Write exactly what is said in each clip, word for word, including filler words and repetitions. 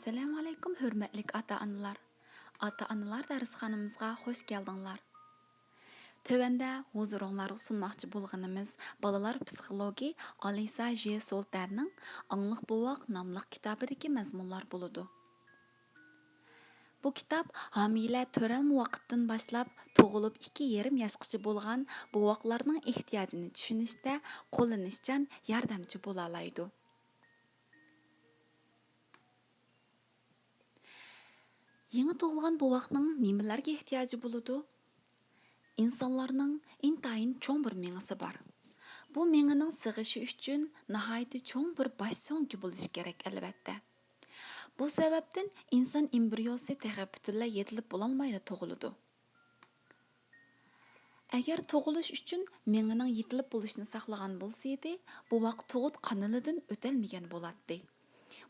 ئەسسالامۇئەلەيكۇم، ھۆرمەتلىك ئاتا-ئانىلار! ئاتا-ئانىلار دەرسخانىمىزغا خۇش كەلدىڭلار! تۆۋەندە ھۇزۇرۇڭلارغا سۇنماقچى بولغىنىمىز بالىلار پسىخولوگى ئالىسا ژې سولتەرنىڭ ئاڭلىق بوۋاق ناملىق كىتابىدىكى مەزمۇنلار بولىدۇ. بۇ كىتاب ھامىلە تۆرەلمە ۋاقىتتىن باشلاپ تۇغۇلۇپ ئىككى يېرىم ياشقىچە بولغان بوۋاقلارنىڭ ئېھتىياجىنى چۈشىنىشتە قوللىنىشچان ياردەمچى بولالايدۇ. يېڭى تۇغۇلغان بوۋاقنىڭ نېمىلەرگە ئېھتىياجى بولىدۇ؟ ئىنسانلارنىڭ ئىنتايىن چوڭ بىر مېڭىسى بار. بۇ مېڭىنىڭ سىغىشى ئۈچۈن ناھايىتى چوڭ بىر باش سۆڭىكى بولۇشى كېرەك، ئەلۋەتتە. بۇ سەۋەبتىن ئىنسان ئېمبرىيوسى تېخى پۈتۈنلەي يېتىلىپ بولالمايلا تۇغۇلىدۇ. ئەگەر تۇغۇلۇش ئۈچۈن مېڭىنىڭ يېتىلىپ بولۇشىنى ساقلىغان بولسىدى، بوۋاق تۇغۇت قانىلىدىن ئۆتەلمىگەن بولاتتى.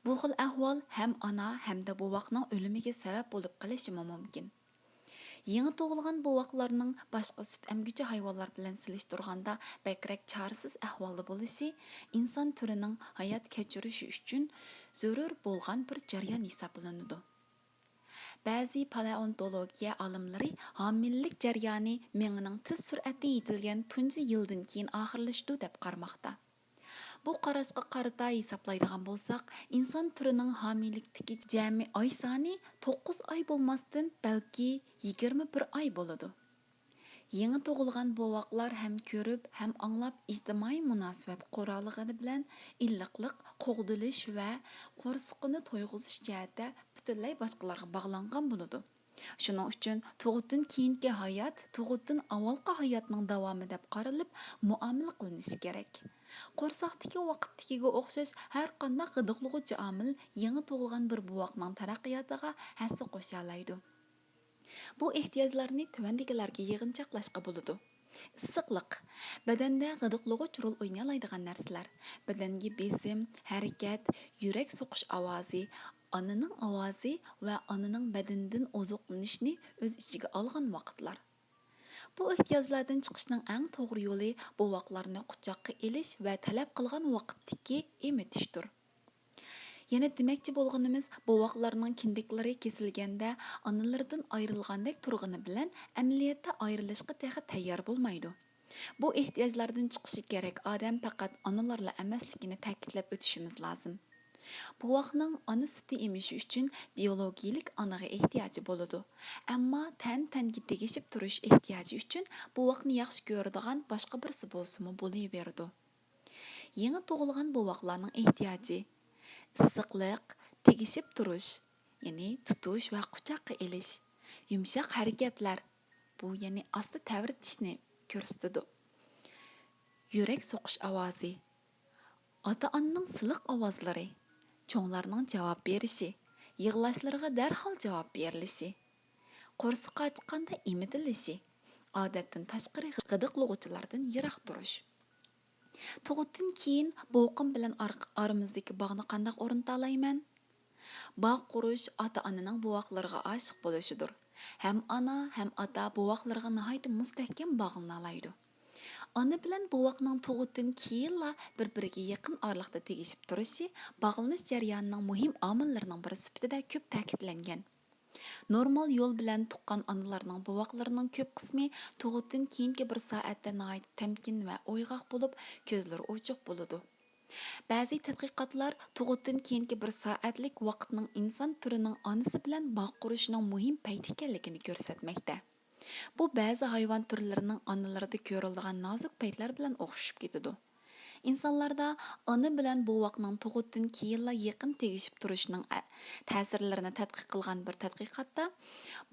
بۇ خىل ئەھۋال ھەم ئانا، ھەمدە بوۋاقنىڭ ئۆلۈمىگە سەۋەب بولۇپ قېلىشىمۇ مۇمكىن. يېڭى تۇغۇلغان بوۋاقلارنىڭ باشقا سۈت ئەمگۈچى ھايۋانلار بىلەن سېلىشتۇرغاندا بەكرەك چارىسىز ئەھۋالدا بولۇشى ئىنسان تۈرىنىڭ ھايات كەچۈرۈشى ئۈچۈن زۆرۈر بولغان بىر جەريان ھېسابلىنىدۇ. بەزى پالېئونتولوگىيە ئالىملىرى ھامىلىلىك جەريانى مېڭىنىڭ تېز سۈرئەتتە يېتىلگەن تۇنجى يىلدىن كېيىن ئاخىرلىشىدۇ دەپ قارىماقتا. بۇ قاراشقا قارىتا ھېسابلايدىغان بولساق، ئىنسان تۈرىنىڭ ھامىلىلىكتىكى جەمئىي ئاي سانى توققۇز ئاي بولماستىن، بەلكى يىگىرمە بىر ئاي بولىدۇ. يېڭى تۇغۇلغان بوۋاقلار ھەم كۆرۈپ، ھەم ئاڭلاپ ئىجتىمائىي مۇناسىۋەت قۇراللىقى بىلەن ئىللىقلىق، قوغدىلىش ۋە قورسىقىنى تويغۇزۇش جەھەتتە پۈتۈنلەي باشقىلارغا باغلانغان بولىدۇ. شۇنىڭ ئۈچۈن تۇغۇتتىن كېيىنكى ھايات تۇغۇتتىن ئاۋۋالقى ھاياتنىڭ داۋامى دەپ قارىلىپ مۇئامىلە قىلىنىشى كېرەك. قورساقتىكى ۋاقىتتىكىگە ئوخشاش ھەرقانداق غىدىقلىغۇچى ئامىل يېڭى تۇغۇلغان بىر بوۋاقنىڭ تەرەققىياتىغا ھەسسە قوشالايدۇ. بۇ ئېھتىياجلارنى تۆۋەندىكىلەرگە يىغىنچاقلاشقا بولىدۇ. ئىسسىقلىق، بەدەندە غىدىقلىغۇچ رول ئوينىيالايدىغان نەرسىلەر، بەدەنگە بېسىم، ھەرىكەت، يۈرەك سوقۇش ئاۋازى، ئانىنىڭ ئاۋازى ۋە ئانىنىڭ بەدىنىدىن ئوزۇقلىنىشنى ئۆز ئىچىگە ئالغان ۋاقىتلار. بۇ ئېھتىياجلاردىن چىقىشنىڭ ئەڭ توغرا يولى بوۋاقلارنى قۇچاققا ئېلىش ۋە تەلەپ قىلغان ۋاقىتتىكى ئېمىتىشتۇر. يەنە دېمەكچى بولغىنىمىز، بوۋاقلارنىڭ كىندىكلىرى كېسىلگەندە ئانىلىرىدىن ئايرىلغاندەك تۇرغىنى بىلەن، ئەمەلىيەتتە ئايرىلىشقا تېخى تەييار بولمايدۇ. بۇ ئېھتىياجلاردىن چىقىشى كېرەك ئادەم پەقەت ئانىلارلا ئەمەسلىكىنى تەكىتلەپ ئۆتۈشىمىز لازىم. بوۋاقنىڭ ئانا سۈتى ئېمىشى ئۈچۈن بىيولوگىيىلىك ئانىغا ئېھتىياجى بولىدۇ. ئەمما تەن-تەنگە تېگىشىپ تۇرۇش ئېھتىياجى ئۈچۈن بوۋاقنى ياخشى كۆرىدىغان باشقا بىرسى بولسىمۇ بولۇۋېرىدۇ. يېڭى تۇغۇلغان بوۋاقلارنىڭ ئېھتىياجى: ئىسسىقلىق، تېگىشىپ تۇرۇش، يەنى تۇتۇش ۋە قۇچاققا ئېلىش، يۇمشاق ھەرىكەتلەر، بۇ يەنى ئاستا تەۋرىتىشنى كۆرسىتىدۇ. يۈرەك سوقۇش ئاۋازى، ئاتا-ئانىنىڭ سىلىق ئاۋازلىرى، چوڭلارنىڭ جاۋاب بېرىشى، يىغلاشلىرىغا دەرھال جاۋاب بېرىلىشى، قورسىقى ئاچقاندا ئېمىتىلىشى، ئادەتتىن تاشقىرى غىدىقلىغۇچىلاردىن يىراق تۇرۇش. تۇغۇتتىن كېيىن بوۋىقىم بىلەن ئار-، ئارىمىزدىكى باغنى قانداق ئورنىتالايمەن؟ باغ قۇرۇش ئاتا-ئانىنىڭ بوۋاقلىرىغا ئاشىق بولۇشىدۇر. ھەم ئانا، ھەم ئاتا بوۋاقلىرىغا ناھايىتى مۇستەھكەم باغلىنالايدۇ. ئانا بىلەن بوۋاقنىڭ تۇغۇتتىن كېيىنلا بىر-بىرىگە يېقىن ئارىلىقتا تېگىشىپ تۇرۇشى باغلىنىش جەريانىنىڭ مۇھىم ئامىللىرىنىڭ بىرى سۈپىتىدە كۆپ تەكىتلەنگەن. نورمال يول بىلەن تۇغقان ئانىلارنىڭ بوۋاقلىرىنىڭ كۆپ قىسمى تۇغۇتتىن كېيىنكى بىر سائەتتە ناھايىتى تەمكىن ۋە ئويغاق بولۇپ، كۆزلىرى ئوچۇق بولىدۇ. بەزى تەتقىقاتلار تۇغۇتتىن كېيىنكى بىر سائەتلىك ۋاقىتنىڭ ئىنسان تۈرىنىڭ ئانىسى بىلەن باغ قۇرۇشىنىڭ مۇھىم پەيت ئىكەنلىكىنى كۆرسەتمەكتە. بۇ بەزى ھايۋان تۈرلىرىنىڭ ئانىلىرىدا كۆرۈلىدىغان نازۇك پەيتلەر بىلەن ئوخشىشىپ كېتىدۇ. ئىنسانلاردا ئانا بىلەن بوۋاقنىڭ تۇغۇتتىن كېيىنلا يېقىن تېگىشىپ تۇرۇشىنىڭ ئە-، تەسىرلىرىنى تەتقىق قىلغان بىر تەتقىقاتتا،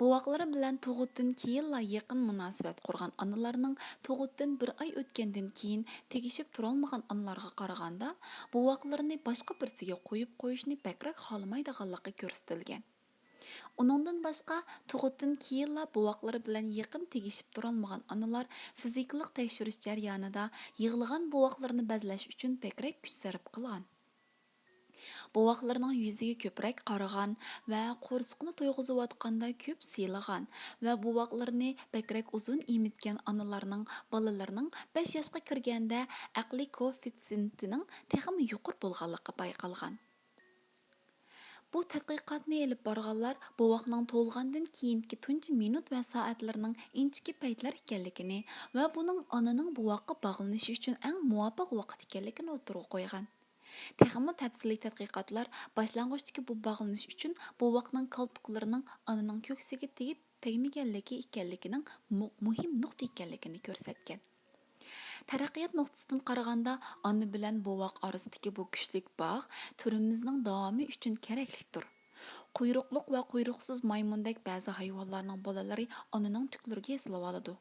بوۋاقلىرى بىلەن تۇغۇتتىن كېيىنلا يېقىن مۇناسىۋەت قۇرغان ئانىلارنىڭ تۇغۇتتىن بىر ئاي ئۆتكەندىن كېيىن تېگىشىپ تۇرالمىغان ئانىلارغا قارىغاندا، بوۋاقلىرىنى باشقا بىرسىگە قويۇپ قويۇشنى بەكرەك خالىمايدىغانلىقى كۆرسىتىلگەن. ئۇنىڭدىن باشقا، تۇغۇتتىن كېيىنلا بوۋاقلىرى بىلەن يېقىن تېگىشىپ تۇرالمىغان ئانىلار فىزىكىلىق تەكشۈرۈش جەريانىدا يىغلىغان بوۋاقلىرىنى بەزلەش ئۈچۈن بەكرەك كۈچ سەرپ قىلغان. بوۋاقلىرىنىڭ يۈزىگە كۆپرەك قارىغان ۋە قورسىقىنى تويغۇزۇۋاتقاندا كۆپ سىيلىغان ۋە بوۋاقلىرىنى بەكرەك ئۇزۇن ئېمىتكەن ئانىلارنىڭ بالىلىرىنىڭ بەش ياشقا كىرگەندە ئەقلىي كوئېففىتسېنتىنىڭ تېخىمۇ يۇقىرى بولغانلىقى بايقالغان. بۇ تەتقىقاتنى ئېلىپ بارغانلار بوۋاقنىڭ تۇغۇلغاندىن كېيىنكى تۇنجى مىنۇت ۋە سائەتلىرىنىڭ ئىنچىكە پەيتلەر ئىكەنلىكىنى ۋە بۇنىڭ ئانىنىڭ بوۋاققا باغلىنىشى ئۈچۈن ئەڭ مۇۋاپىق ۋاقىت ئىكەنلىكىنى ئوتتۇرىغا قويغان. تېخىمۇ تەپسىلىي تەتقىقاتلار باشلانغۇچتىكى بۇ باغلىنىش ئۈچۈن بوۋاقنىڭ كالپۇكلىرىنىڭ ئانىنىڭ كۆكسىگە تېگىپ تەگمىگەنلىكى ئىكەنلىكىنىڭ مۇ-، مۇھىم نۇقتا ئىكەنلىكىنى كۆرسەتكەن. تەرەققىيات نۇقتىسىدىن قارىغاندا، ئانا بىلەن بوۋاق ئارىسىدىكى بۇ كۈچلۈك باغ تۈرىمىزنىڭ داۋامى ئۈچۈن كېرەكلىكتۇر. قۇيرۇقلۇق ۋە قۇيرۇقسىز مايمۇندەك بەزى ھايۋانلارنىڭ بالىلىرى ئانىنىڭ تۈكلىرىگە ئېسىلىۋالىدۇ.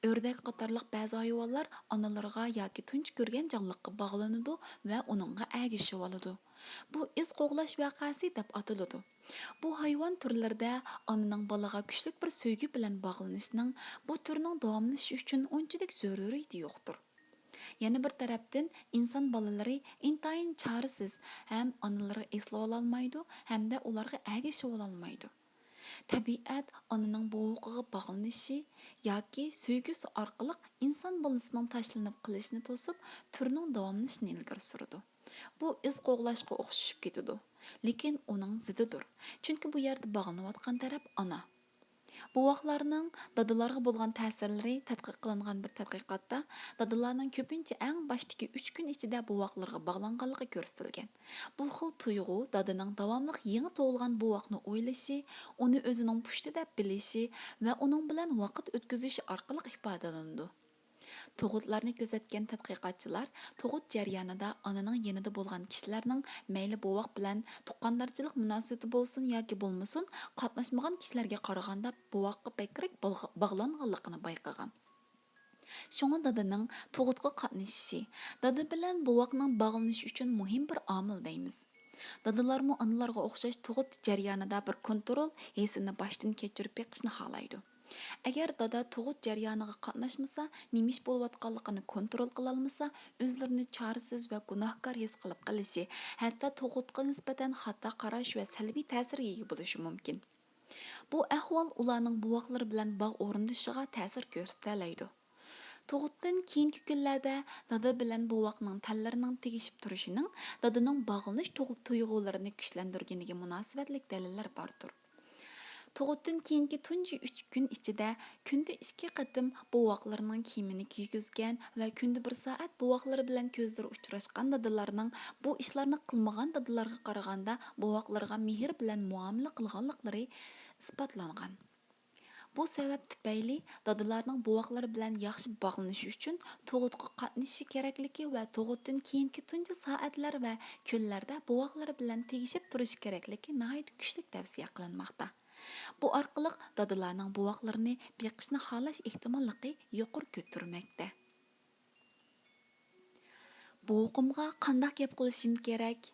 ئۆردەك قاتارلىق بەزى ھايۋانلار ئانىلىرىغا ياكى تۇنجى كۆرگەن جانلىققا باغلىنىدۇ ۋە ئۇنىڭغا ئەگىشىۋالىدۇ. بۇ ئىز قوغلاش ۋەقەسى دەپ ئاتىلىدۇ. بۇ ھايۋان تۈرلىرىدە ئانىنىڭ بالىغا كۈچلۈك بىر سۆيگۈ بىلەن باغلىنىشنىڭ بۇ تۈرنىڭ داۋاملىشىشى ئۈچۈن ئۇنچىلىك زۆرۈرىيىتى يوقتۇر. يەنە بىر تەرەپتىن، ئىنسان بالىلىرى ئىنتايىن چارىسىز ھەم ئانىلىرىغا ئېسىلىۋالالمايدۇ ھەمدە ئۇلارغا ئەگىشىۋالالمايدۇ. تەبىئەت ئانىنىڭ بوۋىقىغا باغلىنىشى ياكى سۆيگۈسى ئارقىلىق ئىنسان بالىسىنىڭ تاشلىنىپ قېلىشىنى توسۇپ، تۈرنىڭ داۋاملىشىشىنى ئىلگىرى سۈرىدۇ. بۇ ئىز قوغلاشقا ئوخشىشىپ كېتىدۇ، لېكىن ئۇنىڭ زىتىدۇر، چۈنكى بۇ يەردە باغلىنىۋاتقان تەرەپ ئانا. بوۋاقلارنىڭ دادىلارغا بولغان تەسىرلىرى تەتقىق قىلىنغان بىر تەتقىقاتتا دادىلارنىڭ كۆپىنچە ئەڭ باشتىكى ئۈچ كۈن ئىچىدە بوۋاقلىرىغا باغلانغانلىقى كۆرسىتىلگەن. بۇ خىل تۇيغۇ دادىنىڭ داۋاملىق يېڭى تۇغۇلغان بوۋاقنى ئويلىشى، ئۇنى ئۆزىنىڭ پۇشتى دەپ بىلىشى ۋە ئۇنىڭ بىلەن ۋاقىت ئۆتكۈزۈشى ئارقىلىق ئىپادىلىنىدۇ. تۇغۇتلارنى كۆزەتكەن تەتقىقاتچىلار تۇغۇت جەريانىدا ئانىنىڭ يېنىدا بولغان كىشىلەرنىڭ مەيلى بوۋاق بىلەن تۇغقاندارچىلىق مۇناسىۋىتى بولسۇن ياكى بولمىسۇن، قاتناشمىغان كىشىلەرگە قارىغاندا بوۋاققا بەكرەك باغ-، باغلانغانلىقىنى بايقىغان. شۇڭا دادىنىڭ تۇغۇتقا قاتنىشىشى، دادا بىلەن بوۋاقنىڭ باغلىنىشى ئۈچۈن مۇھىم بىر ئامىل دەيمىز. دادىلارمۇ ئانىلارغا ئوخشاش تۇغۇت جەريانىدا بىر كونترول ھېسسىنى باشتىن كەچۈرۈپ بېقىشنى خالايدۇ. ئەگەر دادا تۇغۇت جەريانىغا قاتناشمىسا، نېمە ئىش بولۇۋاتقانلىقىنى كونترول قىلالمىسا، ئۆزلىرىنى چارىسىز ۋە گۇناھكار ھېس قىلىپ قېلىشى، ھەتتا تۇغۇتقا نىسبەتەن خاتا قاراش ۋە سەلبىي تەسىرگە ئىگە بولۇشى مۇمكىن. بۇ ئەھۋال ئۇلارنىڭ بوۋاقلىرى بىلەن باغ ئورنىتىشىغا تەسىر كۆرسىتەلەيدۇ. تۇغۇتتىن كېيىنكى كۈنلەردە دادا بىلەن بوۋاقنىڭ تەنلىرىنىڭ تېگىشىپ تۇرۇشىنىڭ دادىنىڭ باغلىنىش تۇغ-، تۇيغۇلىرىنى كۈچلەندۈرگىنىگە مۇناسىۋەتلىك دەلىللەر باردۇر. تۇغۇتتىن كېيىنكى تۇنجى ئۈچ كۈن ئىچىدە كۈندە ئىككى قېتىم بوۋاقلىرىنىڭ كىيىمىنى كىيگۈزگەن ۋە كۈندە بىر سائەت بوۋاقلىرى بىلەن كۆزلىرى ئۇچراشقان دادىلارنىڭ بۇ ئىشلارنى قىلمىغان دادىلارغا قارىغاندا بوۋاقلىرىغا مېھىر بىلەن مۇئامىلە قىلغانلىقلىرى ئىسپاتلانغان. بۇ سەۋەب تۈپەيلى دادىلارنىڭ بوۋاقلىرى بىلەن ياخشى باغلىنىشى ئۈچۈن تۇغۇتقا قاتنىشىشى كېرەكلىكى ۋە تۇغۇتتىن كېيىنكى تۇنجى سائەتلەر ۋە كۈنلەردە بوۋاقلىرى بىلەن تېگىشىپ تۇرۇشى كېرەكلىكى ناھايىتى كۈچلۈك تەۋسىيە قىلىنماقتا. بۇ ئارقىلىق دادىلارنىڭ بوۋاقلىرىنى بېقىشنى خالاش ئېھتىماللىقى يۇقىرى كۆتۈرمەكتە. بوۋىقىمغا قانداق گەپ قىلىشىم كېرەك؟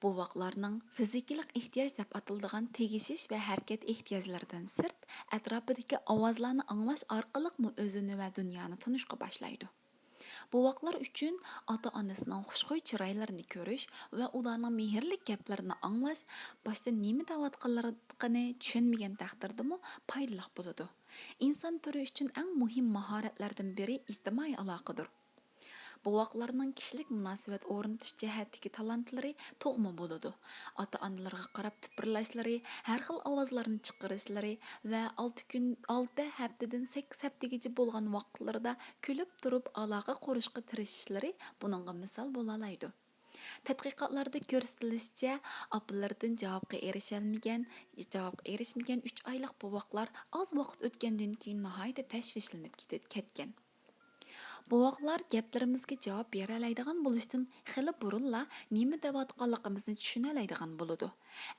بوۋاقلارنىڭ فىزىكىلىق ئېھتىياج دەپ ئاتىلىدىغان تېگىشىش ۋە ھەرىكەت ئېھتىياجلىرىدىن سىرت، ئەتراپىدىكى ئاۋازلارنى ئاڭلاش ئارقىلىقمۇ ئۆزىنى ۋە دۇنيانى تونۇشقا باشلايدۇ. بوۋاقلار ئۈچۈن ئاتا-ئانىسىنىڭ خۇشخۇي چىرايلىرىنى كۆرۈش ۋە ئۇلارنىڭ مېھىرلىك گەپلىرىنى ئاڭلاش، باشتا نېمە دەۋاتقانلىقىنى چۈشەنمىگەن تەقدىردىمۇ پايدىلىق بولىدۇ. ئىنسان تۈرى ئۈچۈن ئەڭ مۇھىم ماھارەتلەردىن بىرى ئىجتىمائىي ئالاقىدۇر. بوۋاقلارنىڭ كىشىلىك مۇناسىۋەت ئورنىتىش جەھەتتىكى تالانتلىرى تۇغما بولىدۇ. ئاتا-ئانىلىرىغا قاراپ تىپىرلاشلىرى، ھەر خىل ئاۋازلارنى چىقىرىشلىرى ۋە ئالتە كۈن، ئالتە ھەپتىدىن سەككىز ھەپتىگىچە بولغان ۋاقىتلىرىدا كۈلۈپ تۇرۇپ ئالاقە قۇرۇشقا تىرىشىشلىرى بۇنىڭغا مىسال بولالايدۇ. تەتقىقاتلاردا كۆرسىتىلىشىچە، ئاپىلىرىدىن جاۋابقا ئېرىشەلمىگەن، جاۋابقا ئېرىشمىگەن ئۈچ ئايلىق بوۋاقلار ئاز ۋاقىت ئۆتكەندىن كېيىن ناھايىتى تەشۋىشلىنىپ كېتىپ-، كەتكەن. بوۋاقلار گەپلىرىمىزگە جاۋاب بېرەلەيدىغان بولۇشتىن خېلى بۇرۇنلا نېمە دەۋاتقانلىقىمىزنى چۈشىنەلەيدىغان بولىدۇ.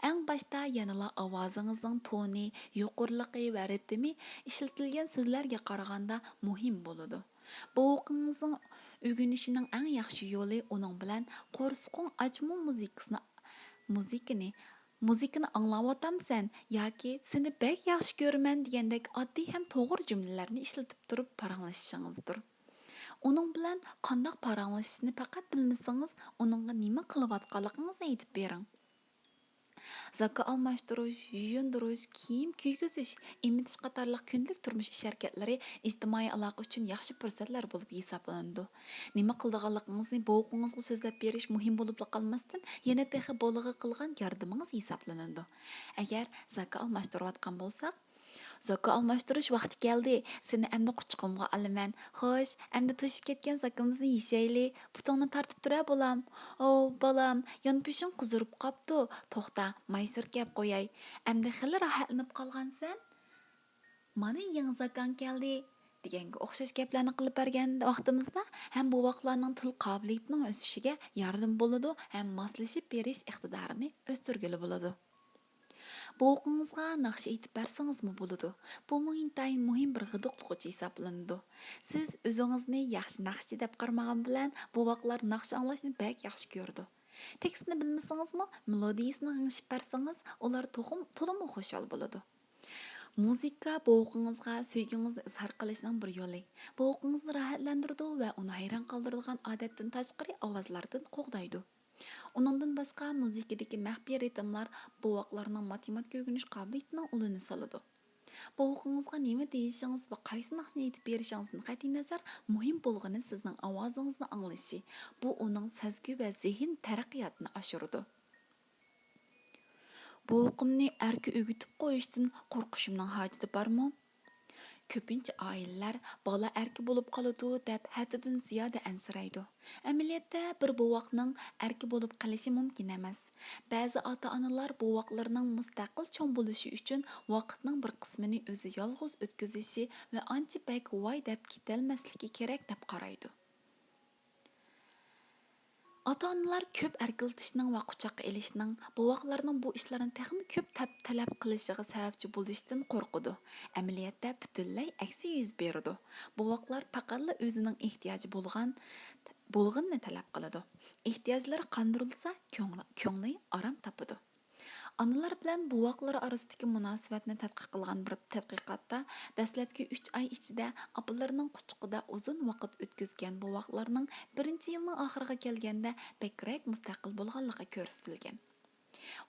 ئەڭ باشتا يەنىلا ئاۋازىڭىزنىڭ تونى، يۇقىرىلىقى ۋە رىتىمى ئىشلىتىلگەن سۆزلەرگە قارىغاندا مۇھىم بولىدۇ. بوۋىقىڭىزنىڭ ئۆگىنىشىنىڭ ئەڭ ياخشى يولى ئۇنىڭ بىلەن قورسىقىڭ ئاچمۇ مۇزىكىسىنى، مۇزىكىنى، مۇزىكىنى ئاڭلاۋاتامسەن ياكى سېنى بەك ياخشى كۆرىمەن دېگەندەك ئاددىي ھەم توغرا جۈملىلەرنى ئىشلىتىپ تۇرۇپ پاراڭلىشىشىڭىزدۇر. ئۇنىڭ بىلەن قانداق پاراڭلىشىشنى پەقەت بىلمىسىڭىز، ئۇنىڭغا نېمە قىلىۋاتقانلىقىڭىزنى ئېيتىپ بېرىڭ. زاكا ئالماشتۇرۇش، يۇيۇندۇرۇش، كىيىم كىيگۈزۈش، ئېمىتىش قاتارلىق كۈندىلىك تۇرمۇش ئىش-ھەرىكەتلىرى ئىجتىمائىي ئالاقە ئۈچۈن ياخشى پۇرسەتلەر بولۇپ ھېسابلىنىدۇ. نېمە قىلىدىغانلىقىڭىزنى بوۋىقىڭىزغا سۆزلەپ بېرىش مۇھىم بولۇپلا قالماستىن، يەنە تېخى بالىغا قىلغان ياردىمىڭىز ھېسابلىنىدۇ. ئەگەر زاكا ئالماشتۇرۇۋاتقان بولساق، زاكا ئالماشتۇرۇش ۋاقتى كەلدى، سېنى ئەمدى قۇچىقىمغا ئالىمەن. خوش، ئەمدى توشۇپ كەتكەن زاكىمىزنى يېشەيلى. پۇتۇڭنى تارتىپ تۇرە، بالام. ئوۋ، بالام، يانپۆشۈڭ قىزىرىپ قاپتۇ. توختا، ماي سۈركەپ قوياي. ئەمدى خېلى راھەتلىنىپ قالغانسەن. مانا يېڭى زاكاڭ كەلدى، دېگەنگە ئوخشاش گەپلەرنى قىلىپ بەرگەن ۋاقتىمىزدا ھەم بوۋاقلارنىڭ تىل قابىلىيىتىنىڭ ئۆسۈشىگە ياردىمى بولىدۇ ھەم ماسلىشىپ بېرىش ئىقتىدارىنى ئۆستۈرگىلى بولىدۇ. بوۋىقىڭىزغا ناخشا ئېيتىپ بەرسىڭىزمۇ بولىدۇ. بۇمۇ ئىنتايىن مۇھىم بىر غىدىقلىغۇچ ھېسابلىنىدۇ. سىز ئۆزىڭىزنى ياخشى ناخشىچى دەپ قارىمىغان بىلەن، بوۋاقلار ناخشا ئاڭلاشنى بەك ياخشى كۆرىدۇ. تېكىستنى بىلمىسىڭىزمۇ، مېلودىيىسىنى غىڭشىپ بەرسىڭىز، ئۇلار توخۇم-، تولىمۇ خۇشال بولىدۇ. مۇزىكا بوۋىقىڭىزغا سۆيگۈڭىزنى ئىزھار قىلىشنىڭ بىر يولى. بوۋىقىڭىزنى راھەتلەندۈرىدۇ ۋە ئۇنى ھەيران قالدۇرىدىغان ئادەتتىن تاشقىرى ئاۋازلاردىن قوغدايدۇ. ئۇنىڭدىن باشقا، مۇزىكىدىكى مەخپىي رىتىملار بوۋاقلارنىڭ ماتېماتىكا ئۆگىنىش قابىلىيىتىنىڭ ئۇلىنى سالىدۇ. بوۋىقىڭىزغا نېمە دېيىشىڭىز ۋە قايسى ناخشىنى ئېيتىپ بېرىشىڭىزدىن قەتئىينەزەر، مۇھىم بولغىنى سىزنىڭ ئاۋازىڭىزنى ئاڭلىشى. بۇ ئۇنىڭ سەزگۈ ۋە زېھىن تەرەققىياتىنى ئاشۇرىدۇ. بوۋىقىمنى ئەركە ئۆگىتىپ قويۇشتىن قورقۇشۇمنىڭ ھاجىتى بارمۇ؟ كۆپىنچە ئائىلىلەر بالا ئەركە بولۇپ قالىدۇ دەپ ھەددىدىن زىيادە ئەنسىرەيدۇ. ئەمەلىيەتتە بىر بوۋاقنىڭ ئەركە بولۇپ قېلىشى مۇمكىن ئەمەس. بەزى ئاتا-ئانىلار بوۋاقلىرىنىڭ مۇستەقىل چوڭ بولۇشى ئۈچۈن ۋاقىتنىڭ بىر قىسمىنى ئۆزى يالغۇز ئۆتكۈزۈشى ۋە ئانچە بەك ۋاي دەپ كېتەلمەسلىكى كېرەك دەپ قارايدۇ. ئاتا-ئانىلار كۆپ ئەركىلىتىشنىڭ ۋە قۇچاققا ئېلىشنىڭ، بوۋاقلارنىڭ بۇ ئىشلارنى تېخىمۇ كۆپ تەپ-، تەلەپ قىلىشىغا سەۋەبچى بولۇشتىن قورقىدۇ. ئەمەلىيەتتە پۈتۈنلەي ئەكسى يۈز بېرىدۇ. بوۋاقلار پەقەتلا ئۆزىنىڭ ئېھتىياجى بولغان، بولغىنىنى تەلەپ قىلىدۇ. ئېھتىياجلىرى قاندۇرۇلسا، كۆڭلى، كۆڭلى ئارام تاپىدۇ. ئانىلار بىلەن بوۋاقلار ئارىسىدىكى مۇناسىۋەتنى تەتقىق قىلغان بىر تەتقىقاتتا، دەسلەپكى ئۈچ ئاي ئىچىدە ئاپىلىرىنىڭ قۇچىقىدا ئۇزۇن ۋاقىت ئۆتكۈزگەن بوۋاقلارنىڭ بىرىنچى يىلنىڭ ئاخىرىغا كەلگەندە بەكرەك مۇستەقىل بولغانلىقى كۆرسىتىلگەن.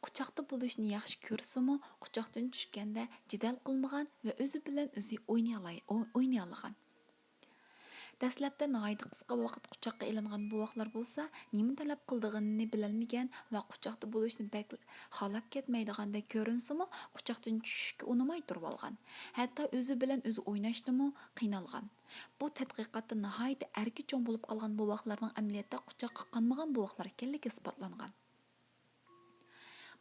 قۇچاقتا بولۇشنى ياخشى كۆرسىمۇ، قۇچاقتىن چۈشكەندە جېدەل قىلمىغان ۋە ئۆزى بىلەن ئۆزى ئوينىيالاي-، ئو-، ئوينىيالىغان. دەسلەپتە ناھايىتى قىسقا ۋاقىت قۇچاققا ئېلىنغان بوۋاقلار بولسا، نېمە تەلەپ قىلىدىغىنىنى بىلەلمىگەن ۋە قۇچاقتا بولۇشنى بەك خالاپ كەتمەيدىغاندەك كۆرۈنسىمۇ، قۇچاقتىن چۈشۈشكە ئۇنىماي تۇرۇۋالغان. ھەتتا ئۆزى بىلەن ئۆزى ئويناشنىمۇ قىينالغان. بۇ تەتقىقاتتا ناھايىتى ئەركە چوڭ بولۇپ قالغان بوۋاقلارنىڭ ئەمەلىيەتتە قۇچاققا قانمىغان بوۋاقلار ئىكەنلىكى ئىسپاتلانغان.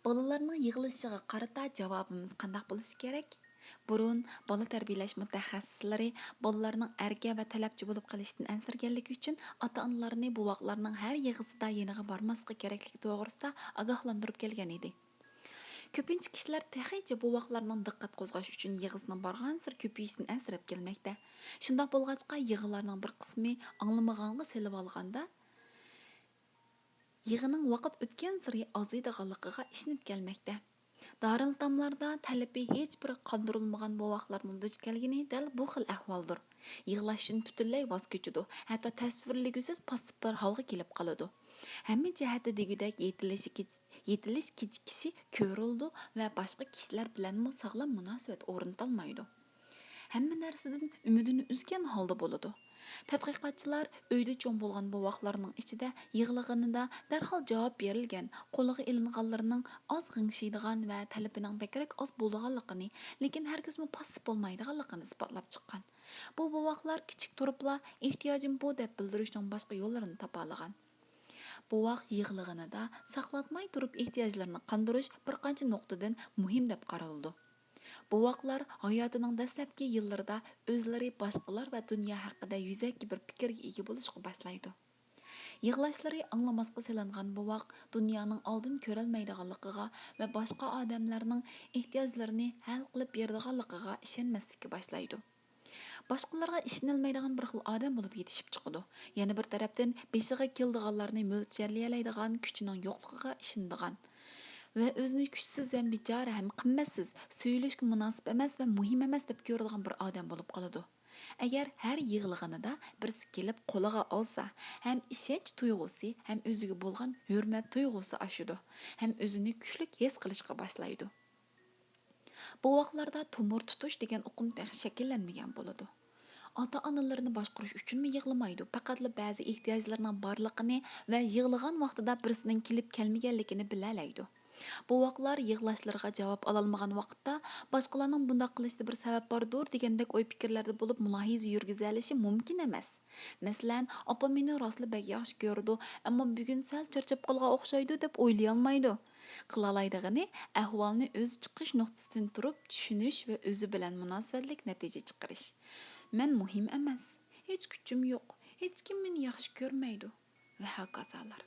بالىلارنىڭ يىغلىشىشىغا قارىتا جاۋابىمىز قانداق بولۇشى كېرەك؟ بۇرۇن بالا تەربىيەلەش مۇتەخەسسىسلىرى بالىلارنىڭ ئەركە ۋە تەلەپچى بولۇپ قېلىشتىن ئەنسىرىگەنلىكى ئۈچۈن، ئاتا-ئانىلارنى بوۋاقلارنىڭ ھەر يىغىسىدا يېنىغا بارماسلىقى كېرەكلىكى توغرىسىدا ئاگاھلاندۇرۇپ كەلگەن ئىدى. كۆپىنچە كىشىلەر تېخىچە بوۋاقلارنىڭ دىققەت قوزغاش ئۈچۈن يىغىسىنىڭ بارغانسېرى كۆپىيىشىدىن ئەنسىرەپ كەلمەكتە. شۇنداق بولغاچقا، يىغىلارنىڭ بىر قىسمى ئاڭلىمىغانغا سېلىۋالغاندا، يىغىنىڭ ۋاقىت ئۆتكەنسېرى ئازىيىدىغانلىقىغا ئىشىنىپ كەلمەكتە. دارىلئېتاملاردا تەلىپى ھېچبىر قاندۇرۇلمىغان بوۋاقلارنىڭ دۇچ كەلگىنى دەل بۇ خىل ئەھۋالدۇر. يىغلاشتىن پۈتۈنلەي ۋاز كېچىدۇ، ھەتتا تەسۋىرلىگۈسىز پاسسىپلار ھالغا كېلىپ قالىدۇ. ھەممە جەھەتتە دېگۈدەك يېتىلىشى كېچ-، يېتىلىش كېچىكىشى كۆرۈلىدۇ ۋە باشقا كىشىلەر بىلەنمۇ ساغلام مۇناسىۋەت ئورنىتالمايدۇ. ھەممە نەرسىدىن ئۈمىدىنى ئۈزگەن ھالدا بولىدۇ. تەتقىقاتچىلار ئۆيدە چوڭ بولغان بوۋاقلارنىڭ ئىچىدە يىغلىغىنىدا دەرھال جاۋاب بېرىلگەن، قولىغا ئېلىنغانلىرىنىڭ ئاز غىڭشىيدىغان ۋە تەلىپىنىڭ بەكرەك ئاز بولىدىغانلىقىنى، لېكىن ھەرگىزمۇ پاسسىپ بولمايدىغانلىقىنى ئىسپاتلاپ چىققان. بۇ بوۋاقلار كىچىك تۇرۇپلا ئېھتىياجىم بۇ دەپ بىلدۈرۈشنىڭ باشقا يوللىرىنى تاپالىغان. بوۋاق يىغلىغىنىدا ساقلاتماي تۇرۇپ ئېھتىياجلىرىنى قاندۇرۇش بىر قانچە نۇقتىدىن مۇھىم دەپ قارىلىدۇ. بوۋاقلار ھاياتىنىڭ دەسلەپكى يىللىرىدا ئۆزلىرى، باشقىلار ۋە دۇنيا ھەققىدە يۈزەكى بىر پىكىرگە ئىگە بولۇشقا باشلايدۇ. يىغلاشلىرى ئاڭلىماسقا سېلىنغان بوۋاق دۇنيانىڭ ئالدىن كۆرەلمەيدىغانلىقىغا ۋە باشقا ئادەملەرنىڭ ئېھتىياجلىرىنى ھەل قىلىپ بېرىدىغانلىقىغا ئىشەنمەسلىككە باشلايدۇ. باشقىلارغا ئىشىنەلمەيدىغان بىر خىل ئادەم بولۇپ يېتىشىپ چىقىدۇ. يەنە بىر تەرەپتىن، بېشىغا كېلىدىغانلارنى مۆلچەرلىيەلەيدىغان كۈچىنىڭ يوقلۇقىغا ئىشىنىدىغان ۋە ئۆزىنى كۈچسىز ھەم بىچارە ھەم قىممەتسىز، سۆيۈلۈشكە مۇناسىپ ئەمەس ۋە مۇھىم ئەمەس دەپ كۆرىدىغان بىر ئادەم بولۇپ قالىدۇ. ئەگەر ھەر يىغلىغىنىدا بىرسى كېلىپ قولىغا ئالسا، ھەم ئىشەنچ تۇيغۇسى، ھەم ئۆزىگە بولغان ھۆرمەت تۇيغۇسى ئاشىدۇ، ھەم ئۆزىنى كۈچلۈك ھېس قىلىشقا باشلايدۇ. بوۋاقلاردا تومۇر تۇتۇش دېگەن ئۇقۇم تېخى شەكىللەنمىگەن بولىدۇ. ئاتا-ئانىلىرىنى باشقۇرۇش ئۈچۈنمۇ يىغلىمايدۇ، پەقەتلا بەزى ئېھتىياجلىرىنىڭ بارلىقىنى ۋە يىغلىغان ۋاقتىدا بىرسىنىڭ كېلىپ كەلمىگەنلىكىنى بىلەلەيدۇ. بوۋاقلار يىغلاشلىرىغا جاۋاب ئالالمىغان ۋاقىتتا، باشقىلارنىڭ بۇنداق قىلىشىدا بىر سەۋەب باردۇر دېگەندەك ئوي-پىكىرلەردە بولۇپ، مۇلاھىزە يۈرگۈزەلىشى مۇمكىن ئەمەس. مەسىلەن، ئاپام مېنى راستلا بەك ياخشى كۆرىدۇ، ئەمما بۈگۈن سەل چارچاپ قالغان ئوخشايدۇ، دەپ ئويلىيالمايدۇ. قىلالايدىغىنى، ئەھۋالنى ئۆزى چىقىش نۇقتىسىدىن تۇرۇپ چۈشىنىش ۋە ئۆزى بىلەن مۇناسىۋەتلىك نەتىجە چىقىرىش. مەن مۇھىم ئەمەس، ھېچ كۈچۈم يوق، ھېچكىم مېنى ياخشى كۆرمەيدۇ ۋە ھاكازالار.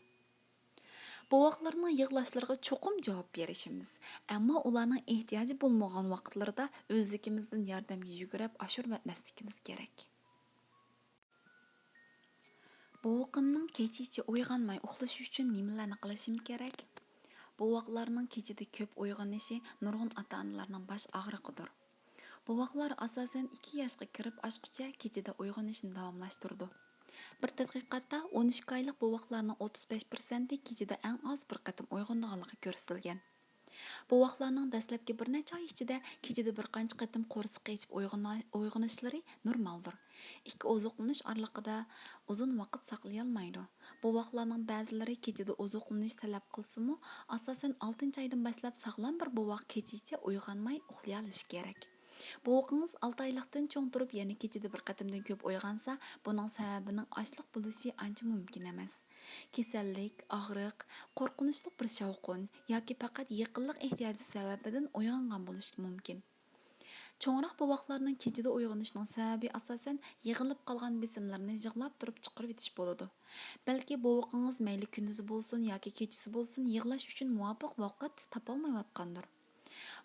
بوۋاقلارنىڭ يىغلاشلىرىغا چوقۇم جاۋاب بېرىشىمىز، ئەمما ئۇلارنىڭ ئېھتىياجى بولمىغان ۋاقىتلىرىدا ئۆزلۈكىمىزدىن ياردەمگە يۈگۈرۈپ ئاشۇرۇۋەتمەسلىكىمىز كېرەك. بوۋىقىمنىڭ كېچىچە ئويغانماي ئۇخلىشى ئۈچۈن نېمىلەرنى قىلىشىم كېرەك؟ بوۋاقلارنىڭ كېچىدە كۆپ ئويغىنىشى نۇرغۇن ئاتا-ئانىلارنىڭ باش ئاغرىقىدۇر. بوۋاقلار ئاساسەن ئىككى ياشقا كىرىپ ئاشقىچە كېچىدە ئويغىنىشنى داۋاملاشتۇرىدۇ. بىر تەتقىقاتتا ئون ئىككى ئايلىق بوۋاقلارنىڭ ئوتتۇز بەش پىرسەنتى كېچىدە ئەڭ ئاز بىر قېتىم ئويغىنىدىغانلىقى كۆرسىتىلگەن. بوۋاقلارنىڭ دەسلەپكى بىر نەچچە ئاي ئىچىدە كېچىدە بىر قانچە قېتىم قورسىقى ئېچىپ ئويغىنا-، ئويغىنىشلىرى نورمالدۇر. ئىككى ئوزۇقلىنىش ئارىلىقىدا ئۇزۇن ۋاقىت ساقلىيالمايدۇ. بوۋاقلارنىڭ بەزىلىرى كېچىدە ئوزۇقلىنىش تەلەپ قىلسىمۇ، ئاساسەن ئالتىنچى ئايدىن باشلاپ ساغلام بىر بوۋاق كېچىچە ئويغانماي ئۇخلىيالىشى كېرەك. بوۋىقىڭىز ئالتە ئايلىقتىن چوڭ تۇرۇپ يەنە كېچىدە بىر قېتىمدىن كۆپ ئويغانسا، بۇنىڭ سەۋەبىنىڭ ئاچلىق بولۇشى ئانچە مۇمكىن ئەمەس. كېسەللىك، ئاغرىق، قورقۇنچلۇق بىر شاۋقۇن ياكى پەقەت يېقىنلىق ئېھتىياجى سەۋەبىدىن ئويغانغان بولۇشى مۇمكىن. چوڭراق بوۋاقلارنىڭ كېچىدە ئويغىنىشىنىڭ سەۋەبى ئاساسەن يىغىلىپ قالغان بېسىملىرىنى يىغلاپ تۇرۇپ چىقىرىۋېتىش بولىدۇ. بەلكى بوۋىقىڭىز مەيلى كۈندۈزى بولسۇن ياكى كېچىسى بولسۇن، يىغلاش ئۈچۈن مۇۋاپىق ۋاقىت تاپالمايۋاتقاندۇر.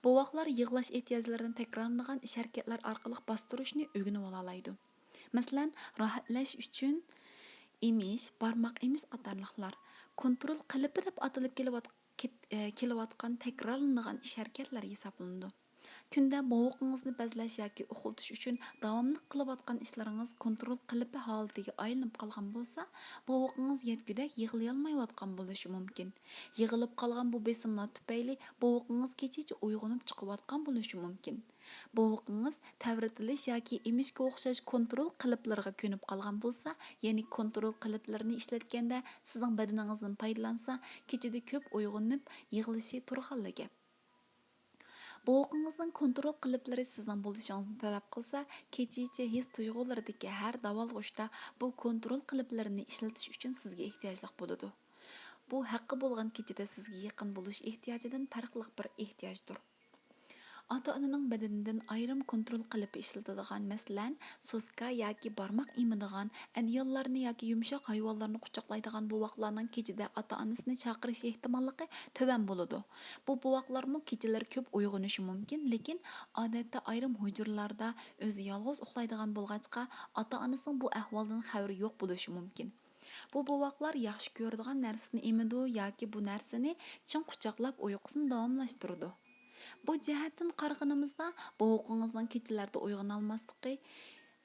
بوۋاقلار يىغلاش ئېھتىياجلىرىنى تەكرارلىنىدىغان ئىش-ھەرىكەتلەر ئارقىلىق باستۇرۇشنى ئۆگىنىۋالالايدۇ. مەسىلەن، راھەتلەش ئۈچۈن ئېمىش، بارماق ئېمىش قاتارلىقلار كونترول قېلىپى دەپ ئاتىلىپ كېلىۋات-، كېت-، ئە، كېلىۋاتقان تەكرارلىنىدىغان ئىش-ھەرىكەتلەر ھېسابلىنىدۇ. كۈندە بوۋىقىڭىزنى بەزلەش ياكى ئۇخلىتىش ئۈچۈن داۋاملىق قىلىۋاتقان ئىشلىرىڭىز كونترول قېلىپى ھالىتىگە ئايلىنىپ قالغان بولسا، بوۋىقىڭىز يەتكۈدەك يىغلىيالمايۋاتقان بولۇشى مۇمكىن. يىغىلىپ قالغان بۇ بېسىملار تۈپەيلى بوۋىقىڭىز كېچىچە ئويغىنىپ چىقىۋاتقان بولۇشى مۇمكىن. بوۋىقىڭىز تەۋرىتىلىش ياكى ئېمىشكە ئوخشاش كونترول قېلىپلىرىغا كۆنۈپ قالغان بولسا، يەنى كونترول قېلىپلىرىنى ئىشلەتكەندە سىزنىڭ بەدىنىڭىزدىن پايدىلانسا، كېچىدە كۆپ ئويغىنىپ يىغلىشى تۇرغانلا گەپ. بوۋىقىڭىزنىڭ كونترول قېلىپلىرى سىزنىڭ بولۇشىڭىزنى تەلەپ قىلسا، كېچىچە ھېس-تۇيغۇلىرىدىكى ھەر داۋالغۇشتا بۇ كونترول قېلىپلىرىنى ئىشلىتىش ئۈچۈن سىزگە ئېھتىياجلىق بولىدۇ. بۇ ھەققى بولغان كېچىدە سىزگە يېقىن بولۇش ئېھتىياجىدىن پەرقلىق بىر ئېھتىياجدۇر. ئاتا-ئانىنىڭ بەدىنىدىن ئايرىم كونترول قېلىپى ئىشلىتىدىغان، مەسىلەن، سوسكا ياكى بارماق ئېمىدىغان، ئەدىياللارنى ياكى يۇمشاق ھايۋانلارنى قۇچاقلايدىغان بوۋاقلارنىڭ كېچىدە ئاتا-ئانىسىنى چاقىرىش ئېھتىماللىقى تۆۋەن بولىدۇ. بۇ بوۋاقلارمۇ كېچىلىرى كۆپ ئويغىنىشى مۇمكىن، لېكىن ئادەتتە ئايرىم ھۇجرىلاردا ئۆزى يالغۇز ئۇخلايدىغان بولغاچقا، ئاتا-ئانىسىنىڭ بۇ ئەھۋالدىن خەۋىرى يوق بولۇشى مۇمكىن. بۇ بوۋاقلار ياخشى كۆرىدىغان نەرسىنى ئېمىدۇ ياكى بۇ نەرسىنى چىڭ قۇچاقلاپ ئۇيقۇسىنى داۋاملاشتۇرىدۇ. بۇ جەھەتتىن قارىغىنىمىزدا، بوۋىقىڭىزنىڭ كېچىلەردە ئويغىنالماسلىقى،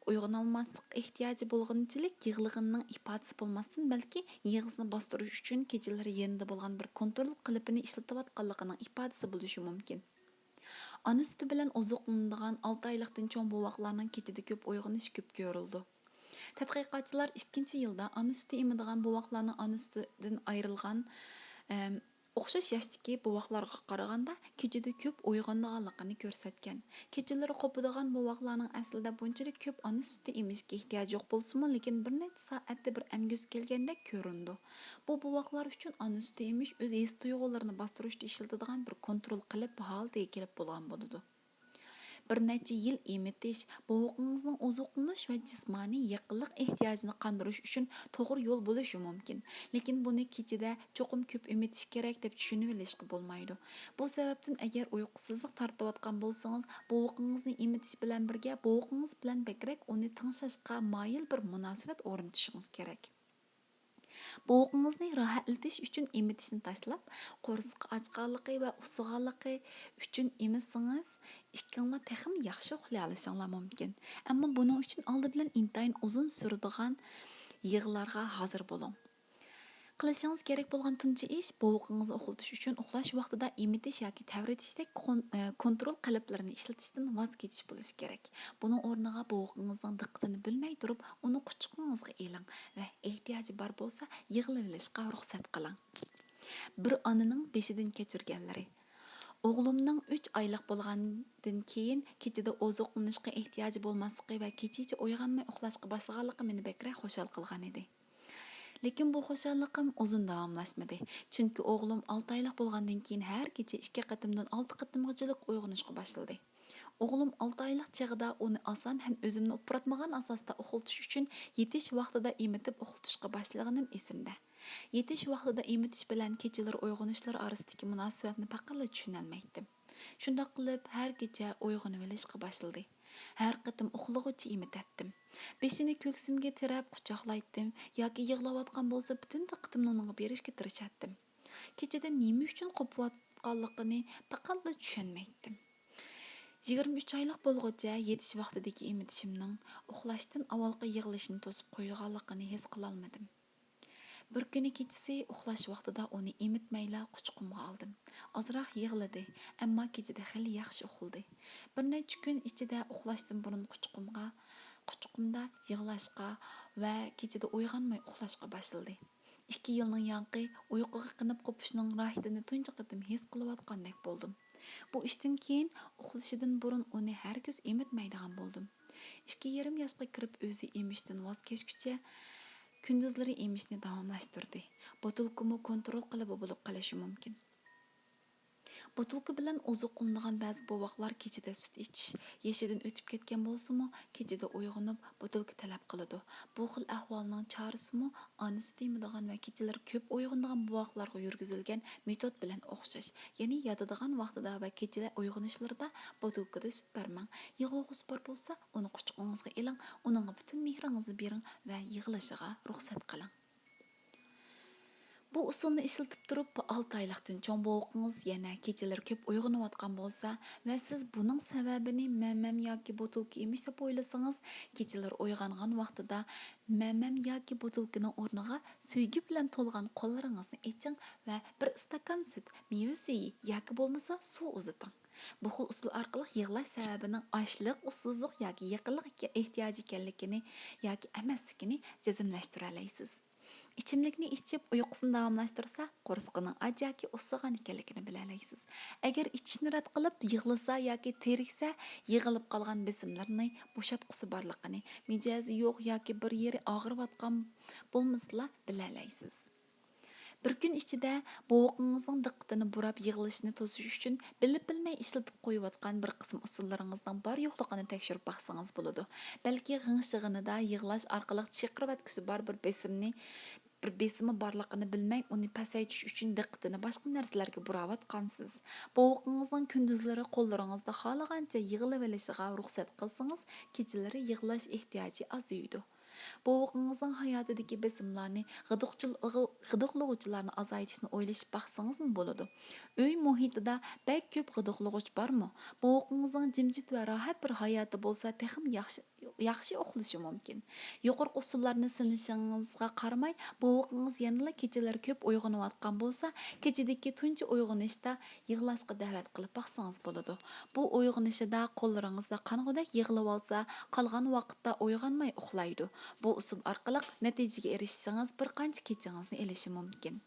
ئويغىنالماسلىق ئېھتىياجى بولغىنىچىلىك يىغلىغىنىنىڭ ئىپادىسى بولماستىن، بەلكى يىغىسىنى باستۇرۇش ئۈچۈن كېچىلىرى يېنىدا بولغان بىر كونترول قېلىپىنى ئىشلىتىۋاتقانلىقىنىڭ ئىپادىسى بولۇشى مۇمكىن. ئانا سۈتى بىلەن ئوزۇقلىنىدىغان ئالتە ئايلىقتىن چوڭ بوۋاقلارنىڭ كېچىدە كۆپ ئويغىنىشى كۆپ كۆرۈلىدۇ. تەتقىقاتچىلار ئىككىنچى يىلدا ئانا سۈتى ئېمىدىغان بوۋاقلارنىڭ ئانا سۈتىدىن ئايرىلغان، ئەم، ئوخشاش ياشتىكى بوۋاقلارغا قارىغاندا كېچىدە كۆپ ئويغىنىدىغانلىقىنى كۆرسەتكەن. كېچىلىرى قوپىدىغان بوۋاقلارنىڭ ئەسلىدە بۇنچىلىك كۆپ ئانا سۈتى ئېمىشكە ئېھتىياجى يوق بولسىمۇ، لېكىن بىر نەچچە سائەتتە بىر ئەمگۈسى كەلگەندەك كۆرۈنىدۇ. بۇ بوۋاقلار ئۈچۈن ئانا سۈتى ئېمىش ئۆز ھېس-تۇيغۇلىرىنى باستۇرۇشتا ئىشلىتىدىغان بىر كونترول قېلىپ ھالىتىگە كېلىپ بولغان بولىدۇ. بىر نەچچە يىل ئېمىتىش بوۋىقىڭىزنىڭ ئوزۇقلىنىش ۋە جىسمانىي يېقىنلىق ئېھتىياجىنى قاندۇرۇش ئۈچۈن توغرا يول بولۇشى مۇمكىن، لېكىن بۇنى كېچىدە چوقۇم كۆپ ئېمىتىش كېرەك دەپ چۈشىنىۋېلىشقا بولمايدۇ. بۇ سەۋەبتىن ئەگەر ئۇيقۇسىزلىق تارتىۋاتقان بولسىڭىز، بوۋىقىڭىزنى ئېمىتىش بىلەن بىرگە بوۋىقىڭىز بىلەن بەكرەك ئۇنى تىڭشاشقا مايىل بىر مۇناسىۋەت ئورنىتىشىڭىز كېرەك. بوۋىقىڭىزنى راھەتلىتىش ئۈچۈن ئېمىتىشنى تاشلاپ، قورسىقى ئاچقانلىقى ۋە ئۇسسىغانلىقى ئۈچۈن ئېمىتسىڭىز، ئىككىڭلار تېخىمۇ ياخشى ئۇخلىيالىشىڭلار مۇمكىن. ئەمما بۇنىڭ ئۈچۈن ئالدى بىلەن ئىنتايىن ئۇزۇن سۈرىدىغان يىغىلارغا ھازىر بولۇڭ. قىلىشىڭىز كېرەك بولغان تۇنجى ئىش، بوۋىقىڭىزنى ئۇخلىتىش ئۈچۈن ئۇخلاش ۋاقتىدا ئېمىتىش ياكى تەۋرىتىشتەك كون-، ئە، كونترول قېلىپلىرىنى ئىشلىتىشتىن ۋاز كېچىش بولۇشى كېرەك. بۇنىڭ ئورنىغا بوۋىقىڭىزنىڭ دىققىتىنى بۆلمەي تۇرۇپ، ئۇنى قۇچىقىڭىزغا ئېلىڭ ۋە ئېھتىياجى بار بولسا يىغلىۋېلىشقا رۇخسەت قىلىڭ. بىر ئانىنىڭ بېشىدىن كەچۈرگەنلىرى. ئوغلۇمنىڭ ئۈچ ئايلىق بولغاندىن كېيىن كېچىدە ئوزۇقلىنىشقا ئېھتىياجى بولماسلىقى ۋە كېچىچە ئويغانماي ئۇخلاشقا باشلىغانلىقى مېنى بەكرەك خۇشال قىلغانىدى. لېكىن بۇ خۇشاللىقىم ئۇزۇن داۋاملاشمىدى، چۈنكى ئوغلۇم ئالتە ئايلىق بولغاندىن كېيىن ھەر كېچە ئىككى قېتىمدىن ئالتە قېتىمغىچىلىك ئويغىنىشقا باشلىدى. ئوغلۇم ئالتە ئايلىق چېغىدا ئۇنى ئاسان ھەم ئۆزۈمنى ئۇپراتمىغان ئاساستا ئۇخلىتىش ئۈچۈن يېتىش ۋاقتىدا ئېمىتىپ ئۇخلىتىشقا باشلىغىنىم ئېسىمدە. يېتىش ۋاقتىدا ئېمىتىش بىلەن كېچىلىرى ئويغىنىشلىرى ئارىسىدىكى مۇناسىۋەتنى پەقەتلا چۈشىنەلمەيتتىم. شۇنداق قىلىپ ھەر كېچە ئويغىنىۋېلىشقا باشلىدى. ھەر قېتىم ئۇخلىغۇچە ئېمىتەتتىم. بېشىنى كۆكسۈمگە تىرەپ قۇچاقلايتتىم ياكى يىغلاۋاتقان بولسا پۈتۈن دىققىتىمنى ئۇنىڭغا بېرىشكە تىرىشاتتىم. كېچىدە نېمە ئۈچۈن قوپۇۋاتقانلىقىنى پەقەتلا چۈشەنمەيتتىم. يىگىرمە ئۈچ ئايلىق بولغۇچە يېتىش ۋاقتىدىكى ئېمىتىشىمنىڭ ئۇخلاشتىن ئاۋۋالقى يىغلىشىنى توسۇپ قويىدىغانلىقىنى ھېس قىلالمىدىم. بىر كۈنى كېچىسى ئۇخلاش ۋاقتىدا ئۇنى ئېمىتمەيلا قۇچىقىمغا ئالدىم. ئازراق يىغلىدى، ئەمما كېچىدە خېلى ياخشى ئۇخلىدى. بىر نەچچە كۈن ئىچىدە ئۇخلاشتىن بۇرۇن قۇچىقىمغا، قۇچىقىمدا يىغلاشقا ۋە كېچىدە ئويغانماي ئۇخلاشقا باشلىدى. ئىككى يىلنىڭ ياقى ئۇيقۇغا قېنىپ قوپۇشنىڭ راھىتىنى تۇنجى قېتىم ھېس قىلىۋاتقاندەك بولدۇم. بۇ ئىشتىن كېيىن ئۇخلىشىدىن بۇرۇن ئۇنى ھەرگىز ئېمىتمەيدىغان بولدۇم. ئىككى يېرىم ياشقا كىرىپ ئۆزى ئېمىشتىن ۋاز كەچكۈچە، كۈندۈزلىرى ئېمىشنى داۋاملاشتۇردى. بوتۇلكىمۇ كونترول قىلىۋى بولۇپ قېلىشى مۇمكىن. بوتۇلكا بىلەن ئوزۇقلىنىدىغان بەزى بوۋاقلار كېچىدە سۈت ئىچىش يېشىدىن ئۆتۈپ كەتكەن بولسىمۇ، كېچىدە ئويغىنىپ، بوتۇلكا تەلەپ قىلىدۇ. بۇ خىل ئەھۋالنىڭ چارىسىمۇ ئانا سۈتى ئېمىدىغان ۋە كېچىلىرى كۆپ ئويغىنىدىغان بوۋاقلارغا يۈرگۈزۈلگەن مېتود بىلەن ئوخشاش، يەنى ياتىدىغان ۋاقتىدا ۋە كېچىدە ئويغىنىشلىرىدا بوتۇلكىدا سۈت بەرمەڭ. يىغلىغۇسى بار بولسا، ئۇنى قۇچىقىڭىزغا ئېلىڭ، ئۇنىڭغا پۈتۈن مېھرىڭىزنى بېرىڭ ۋە يىغلىشىغا رۇخسەت قىلىڭ. بۇ ئۇسۇلنى ئىشلىتىپ تۇرۇپ، ئالتە ئايلىقتىن چوڭ بوۋىقىڭىز يەنە كېچىلىرى كۆپ ئويغىنىۋاتقان بولسا ۋە سىز بۇنىڭ سەۋەبىنى مەمەم ياكى بوتۇلكا ئېمىش دەپ ئويلىسىڭىز، كېچىلىرى ئويغانغان ۋاقتىدا مەمەم ياكى بوتۇلكىنىڭ ئورنىغا سۆيگۈ بىلەن تولغان قوللىرىڭىزنى ئېچىڭ ۋە بىر ئىستاكان سۈت، مېۋە سۈيى ياكى بولمىسا سۇ ئۇزىتىڭ. بۇ خىل ئۇسۇل ئارقىلىق يىغلاش سەۋەبىنىڭ ئاچلىق، ئۇسسۇزلۇق ياكى يېقىنلىق ئېھتىياجى ئىكەنلىكىنى ياكى ئەمەسلىكىنى جەزملەشتۈرەلەيسىز. ئىچىملىكنى ئىچىپ ئۇيقۇسىنى داۋاملاشتۇرسا، قورسىقىنىڭ ئاچ ياكى ئۇسسىغان ئىكەنلىكىنى بىلەلەيسىز. ئەگەر ئىچىشنى رەت قىلىپ يىغلىسا ياكى تېرىكسە، يىغىلىپ قالغان بېسىملىرىنى بوشاتقۇسى بارلىقىنى، مىجەزى يوق ياكى بىر يېرى ئاغرىۋاتقان بولمىسىلا بىلەلەيسىز. بىر كۈن ئىچىدە بوۋىقىڭىزنىڭ دىققىتىنى بۇراپ يىغلىشىنى توسۇش ئۈچۈن بىلىپ بىلمەي ئىشلىتىپ قويۇۋاتقان بىر قىسىم ئۇسۇللىرىڭىزنىڭ بار يوقلۇقىنى تەكشۈرۈپ باقسىڭىز بولىدۇ. بەلكى غىڭشىغىنىدا يىغلاش ئارقىلىق چىقىرىۋەتكۈسى بار بىر بېسىمنى، بىر بېسىمى بارلىقىنى بىلمەي ئۇنى پەسەيتىش ئۈچۈن دىققىتىنى باشقا نەرسىلەرگە بۇراۋاتقانسىز. بوۋىقىڭىزنىڭ كۈندۈزلىرى قوللىرىڭىزدا خالىغانچە يىغلىۋېلىشىغا رۇخسەت قىلسىڭىز، كېچىلىرى يىغلاش ئېھتىياجى ئازىيىدۇ. بوۋىقىڭىزنىڭ ھاياتىدىكى بېسىملارنى، غىدىقچىل-، غىدىقلىغۇچىلارنى ئازايتىشنى ئويلىشىپ باقسىڭىزمۇ بولىدۇ. ئۆي مۇھىتىدا بەك كۆپ غىدىقلىغۇچ بارمۇ؟ بوۋىقىڭىزنىڭ جىمجىت ۋە راھەت بىر ھاياتى بولسا تېخىمۇ ياخشى، ياخشى ئۇخلىشى مۇمكىن. يۇقىرىقى ئۇسۇللارنى سىنىشىڭىزغا قارىماي، بوۋىقىڭىز يەنىلا كېچىلىرى كۆپ ئويغىنىۋاتقان بولسا، كېچىدىكى تۇنجى ئويغىنىشتا يىغلاشقا دەۋەت قىلىپ باقسىڭىز بولىدۇ. بۇ ئويغىنىشىدا قوللىرىڭىزدا قانغۇدەك يىغلىۋالسا، قالغان ۋاقىتتا ئويغانماي ئۇخلايدۇ. بۇ ئۇسۇل ئارقىلىق نەتىجىگە ئېرىشىشىڭىز بىر قانچە كېچىڭىزنى ئېلىشى مۇمكىن.